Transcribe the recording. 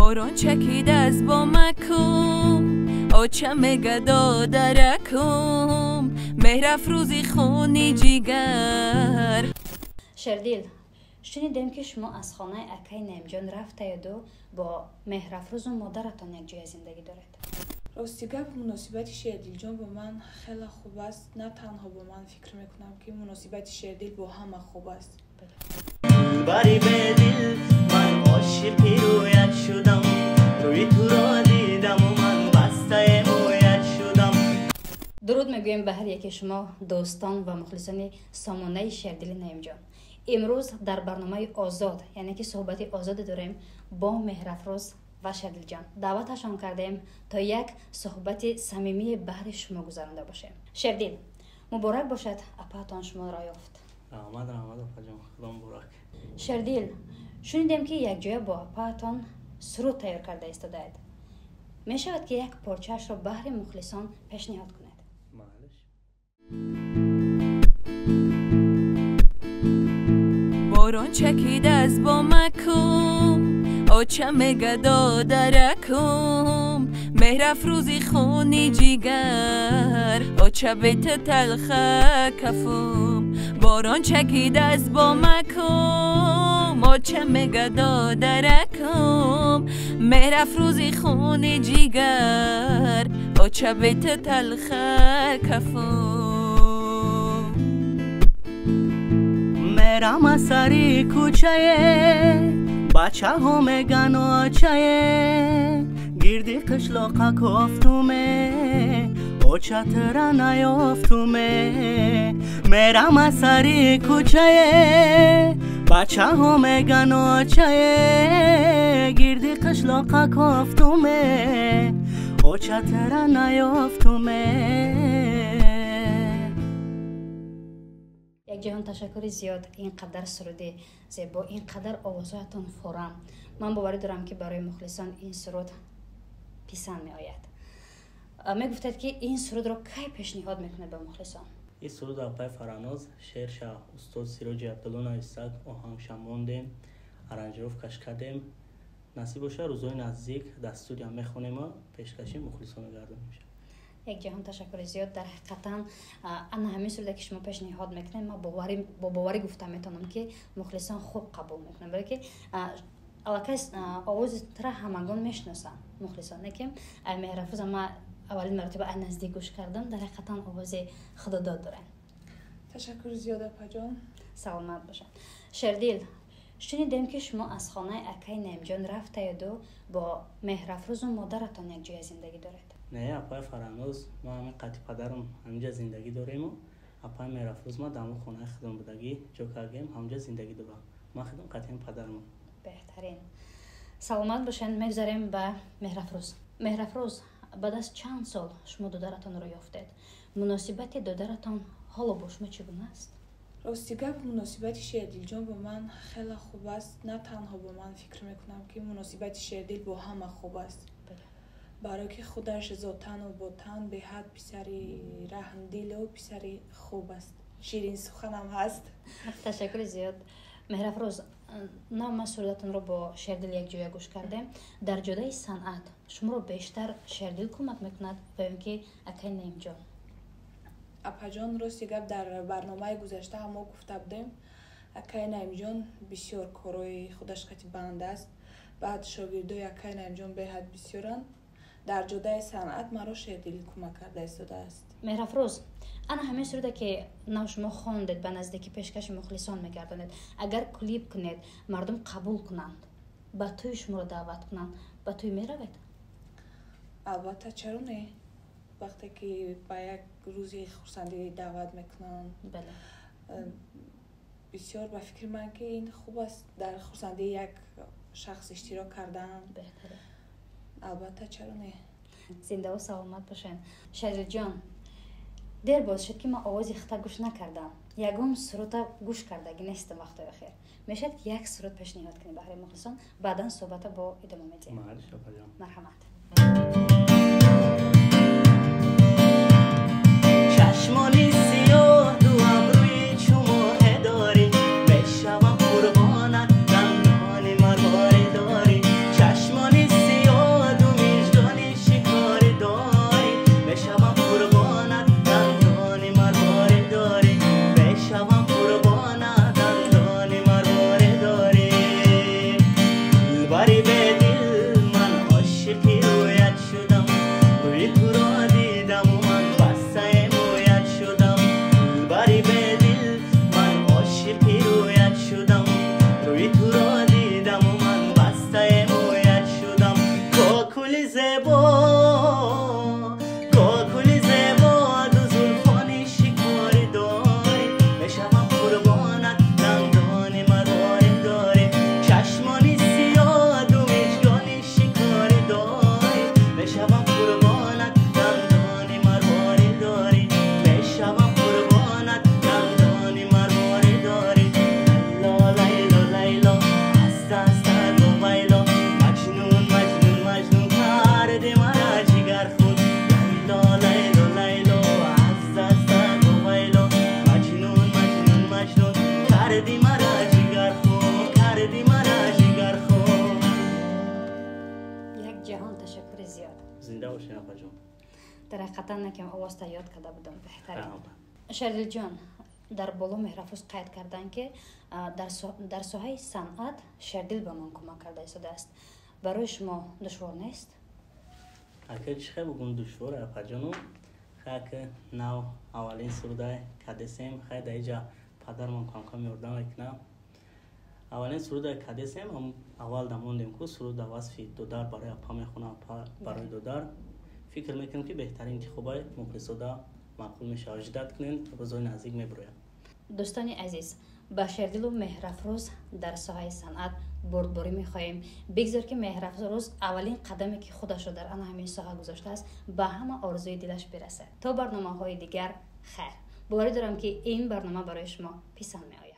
Борон чакид аз бомакум, оча мега додаракум, меҳрафрӯзи хуни ҷигар. Шердил, шунидем ки шумо аз хонаи акаи Наимҷон рафтаеду бо Меҳрафрӯзу модаратон якҷоя зиндагӣ доред. Рости гап, муносибати Шердилҷон бо ман хеле хуб аст. На танҳо бо ман, фикр мекунам, ки муносибати Шердил бо ҳама хуб аст. Дилбари бедил, ман ошиқи рӯят шудам, рӯи туро дидаму ман бастаи мӯят шудам. Дуруд мегӯем ба ҳар яке шумо, дӯстон ва мухлисони сомонаи Шердили Наимҷон. Имрӯз дар барномаи озод, яъне ки суҳбати озоде дорем бо Меҳрафрӯз ва Шердилҷон. Даъваташон кардем то як суҳбати самимии баҳри шумо гузаронда бошем. Шердил, муборак бошад, апаатон шуморо ёфт. Раҳмат, раҳмат, апаҷон, худо муборак. Шердил, шунидем ки якҷоя бо апаатон суруд тайёр карда истодаед. Мешавад ки як порчаашро баҳри мухлисон пешниҳод кунед? Маълиш. Борон чакид аз бомакум, оча мега додаракум, меҳрафрӯзи хуни ҷигар, оча бета талха кафум. Борон чакид аз бомакум, оча мега додаракум, меҳрафрӯзи хуни ҷигар, оча бета талха кафум. Мерам аз сари кӯчае, бачаҳо меган очае, гирди қишлоқа кофтуме, очатра наёфтуме. Мерам аз сари кӯчае, бачаҳо меган очае, гирди қишлоқа кофтуме, очатра наёфтуме. Як ҷаҳон ташаккури зиёд. Ин қадар суруди зебо, ин қадар овозҳоятон форам. Ман боварӣ дорам, ки барои мухлисон ин суруд писанд меояд. Мегуфтед, ки ин сурудро кай пешниҳод мекунед ба мухлисон? Ин суруд апаи Фараноз, шеърша устод Сироҷи Абдулло нависад, оҳангша мондем, аранжировкаш кардем. Насиб боша, рӯзҳои наздик дар студия мехонему пешкаши мухлисон мегардонем. Як ҷаҳон ташаккури зиёд. Дар ҳақиқатан ана ҳамин суруде, ки шумо пешниҳод мекунед, ман бо боварӣ гуфта метавонам, ки мухлисон хуб қабул мекунанд, барое ки аллакай овози тра ҳамагон мешиносанд мухлисон. Лекин ай Меҳрафрӯза ман аввалин маротиба ай наздик гӯш кардам, дар ҳақиқатан овози худодод доранд. Ташаккури зиёд, апаҷон. Саломат бошад. Шердил, шунидем, ки шумо аз хонаи акаи Наимҷон рафтаеду бо Меҳрафрӯзу модаратон якҷоя зиндагӣ доред. Не, апаи Фараноз, мо ҳамин қати падарам ҳаминҷа зиндагӣ дорему. Апаи Меҳрафрӯз ма дар хонаи худам будагӣ ҷо кардем, ҳаминҷа зиндагӣ дорам. Ман худам қатиам падарам. Беҳтарин, саломат бошед. Мегузарем ба Меҳрафрӯз. Меҳрафрӯз, баъд аз чанд сол шумо додаратонро ёфтед. Муносибати додаратон ҳоло бо шумо чӣ гуна аст? Рости гап, муносибати Шердилҷон бо ман хеле хуб аст. На танҳо бо ман, фикр мекунам, ки муносибати Шердил бо ҳама хуб аст, барое ки худаш зотану ботан беҳад писари раҳмдилу писари хуб аст, ширинсуханам ҳаст. Ташаккури зиёд. Меҳрафрӯз, нав ман сурудатонро бо Шердил якҷоя гӯш кардем. Дар ҷодаи санъат шуморо бештар Шердил кӯмак мекунад ва ё ки акаи Наимҷон? Апаҷон, рости гап, дар барномаи гузашта ҳам мо гуфта будем, акаи Наимҷон бисёр корҳои худаш қати банд аст. Баъд шогирдои акаи Наимҷон беҳад бисёранд. Дар ҷодаи санъат маро Шердил кӯмак карда истодааст. Меҳрафрӯз, ана ҳамин суруде, ки нав шумо хондед, ба наздикӣ пешкаши мухлисон мегардонед, агар клип кунед, мардум қабул кунанд, ба тӯи шуморо даъват кунанд, ба тӯй меравед? Албатта, чаро не? Вақте ки ба як рӯзи хурсандӣ даъват мекунанд, бисёр ба фикри ман, ки ин хуб аст, дар хурсандии як шахс иштирок кардан. Албатта, чаро не? Зиндаву саломат бошед. Шердилҷон, дер боз шуд, ки ман овози хита гӯш накардам, ягон сурута гӯш кардагӣ нестам вақтои охир. Мешавад, ки як суруд пешниҳод кунӣ баҳри мухлисон, баъдан суҳбата бо идома медиҳем? Маълиш, апаҷон. Марҳамат. Чашмони сиёҳ, ду абрӯи чумоҳе дорӣ, мешавам қурбонат, дандони марворӣ дорӣ. Чашмони Зинда бошед, апаҷон. Дар ҳақиқатан накам овоз тайёр карда будам, беҳтарин. Шердилҷон, дар боло Меҳрафрӯз қайд карданд, ки дар соҳаи санъат Шердил ба ман кӯмак карда истодааст. Барои шумо душвор нест? Ака, чӣ хел бугум, душвор, апаҷону. Хай, нав аввалин суруда кадесем. Хай, дар иҷа падармон камкам ёрдам мекунам. Аввалин суруда кадесем, аввал дамондем ку суруд дар васфи додар, барои апа мехонам, апа барои додар. Фикр мекунем, ки беҳтарин интихобай мухлисода маъқул мешавад. Ждать кунем, рӯзои наздик мебирояд. Дӯстони азиз, ба Шердилу Меҳрафрӯз дар соҳаи санъат бурдборӣ мехоҳем. Бигзор, ки Меҳрафрӯз аввалин қадаме, ки худашро дар ана ҳамин соҳа гузоштааст, ба ҳама орзуи дилаш бирасад. То барномаҳои дигар хайр. Боварӣ дорам, ки ин барнома барои шумо писанд меояд.